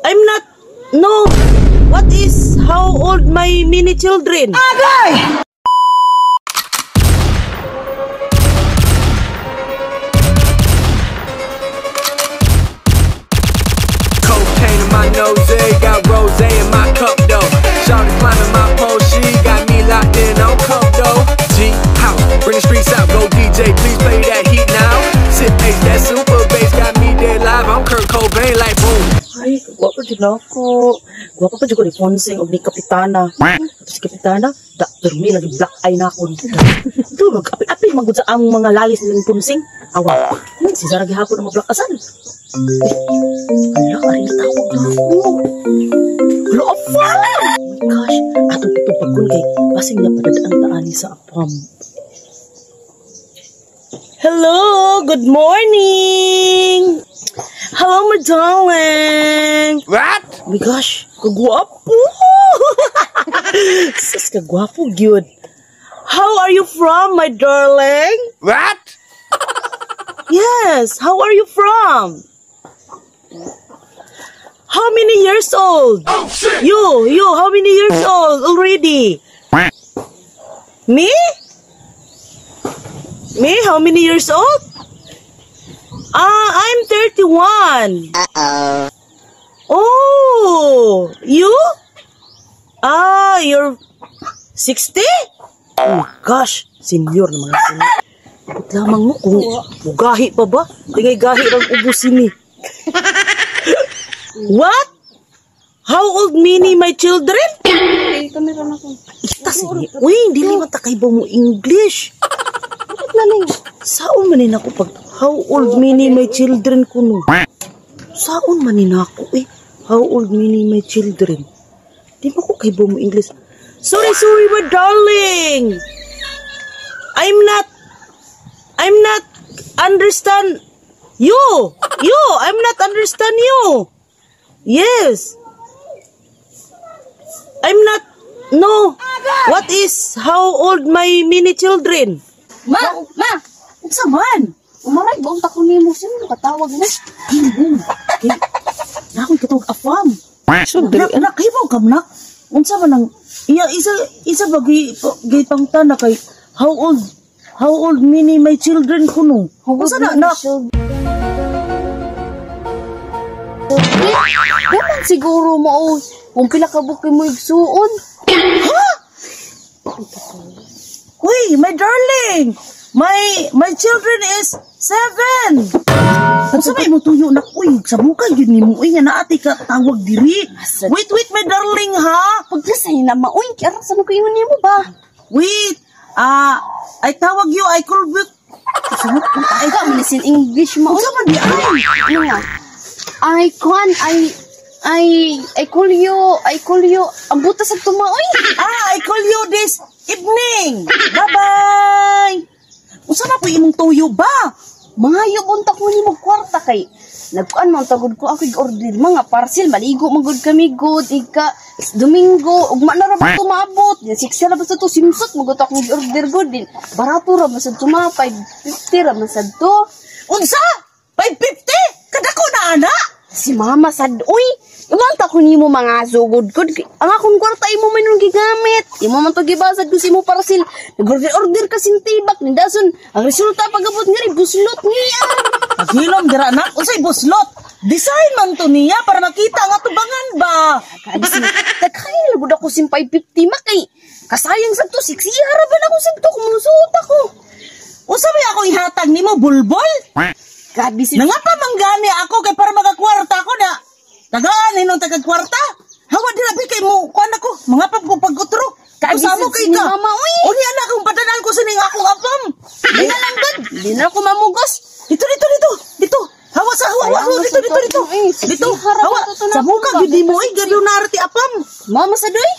I'm not no. What is how old my mini children? Agay! Cocaine in my nose, got rose in my cup though. Shawty climbing my pole, she got me locked in on coke though. G house, bring the streets out, go DJ, please play that heat now. Sip bass, that super bass got me dead live. I'm Kurt Cobain like boom. Ay, guwapo din ako. Guwapo pa dyan ko ni Ponsing o ni Kapitana. Ito si Kapitana, da, permi lagi black eye na ako. Ito, mag-api-api, magod sa among mga lalis ni Ponsing. Awa, si Zara gihapon ang mablak asan. Ala, ari na tawag na ako. Ala, afam! Oh my gosh, atong itubag kay basing niya padadaan taani sa apam. Hello, good morning! Hello, my darling! What? Oh my gosh, kagwapo! Sus, kagwapo, gyud. How are you from, my darling? What? Yes, how are you from? How many years old? Oh shit! You, how many years old already? Me? Me, how many years old? Ah, I'm 31. Uh-oh. Oh, you? Ah, you're 60? Oh gosh, senior na mga senior. Bakit lamang mo kung ugahi pa ba? Tingay gahi rang ubusin ni. What? How old mini my children? Ay, kamera na ko. Itas ni. Uy, dili man ta kay ba mo English. Bakit na ning? Saon man ni nako pag how old mini my children kuno? Saon man ni nako eh? How old mini my children? Di ba ko kay ba mo English? Sorry, sorry, my darling. I'm not understand you. You, I'm not understand you. Yes. I'm not no. What is how old my mini children? Ma! Ma! Unsa man? Umaray, buong tako nimo. Sino katawag na? Hinong. Kay na ako'y katawag afam. So, Nak, nak, hibaw kam nak. Unsa man ang iya isa isa ba gi gipangtana kay how old mini my children kuno? Unsa na nak? Daman siguro mo, kung pila ka buki mo igsuon. Uy, my darling. My children is 7. Unsa may mo tuyo nak? Uy, sa buka gyud nimo uy nga naati ka tawag diri. Wait, wait, my darling ha. Pagkasay na maoy, kaya sa ko ingon nimo ba? Wait. Ah, I tawag you, I call you. Ay, ka man sin English mo. Unsa man di ay? Ano nga? I kwan, I call you, I call you, ang buta sa tumaoy. Ah, I call you this evening. Bye-bye. Unsa na po imong tuyo ba? Mangayo unta ko nimo kwarta kay nagkuan man tagod ko ako order mga parcel maligo man gud kami good ika Domingo ugma na ra ba tumaabot yan 6 ra ba sa to simsot magud akong order good din barato ra man sad tuma 550 ra man sad to. Unsa? 550? Kadako na ana? Si mama sad uy imanta ko nimo mga sugod gud ang akong kwarta imo man yung gigamit imo man to gibasad ko sa imo parcel nag-order order ka sin tibak ni dason ang resulta pagabot ngari buslot niya. Paghilom dira na. Unsay buslot? Design man to niya para makita nga tubangan ba? Nagkaya na gud ako sim 550 ma kay kasayang sad to 6 ra ba na ako sad to kumusuot ako. Unsa may ako ihatag nimo bulbol? Grabe si Nangapa manggani ako kay para magakwarta ako na. Tagaan hinong tagakwarta. Hawa dira bi kay mo kuan ako, mga pag ko pagutro. Kaagi Usamo sa kay si ka. mama, uy. Unya na akong padanan ko sa ning akong apam. Di na lang gud. Di na ako mamugos. Dito dito dito dito. Hawa sa hawa hawa Sayang, dito dito dito. eh, siksi Dito. harap Hawa. ito to na Sa muka ako, gyud nimo eh gabi na ti apam. Mama sa doy.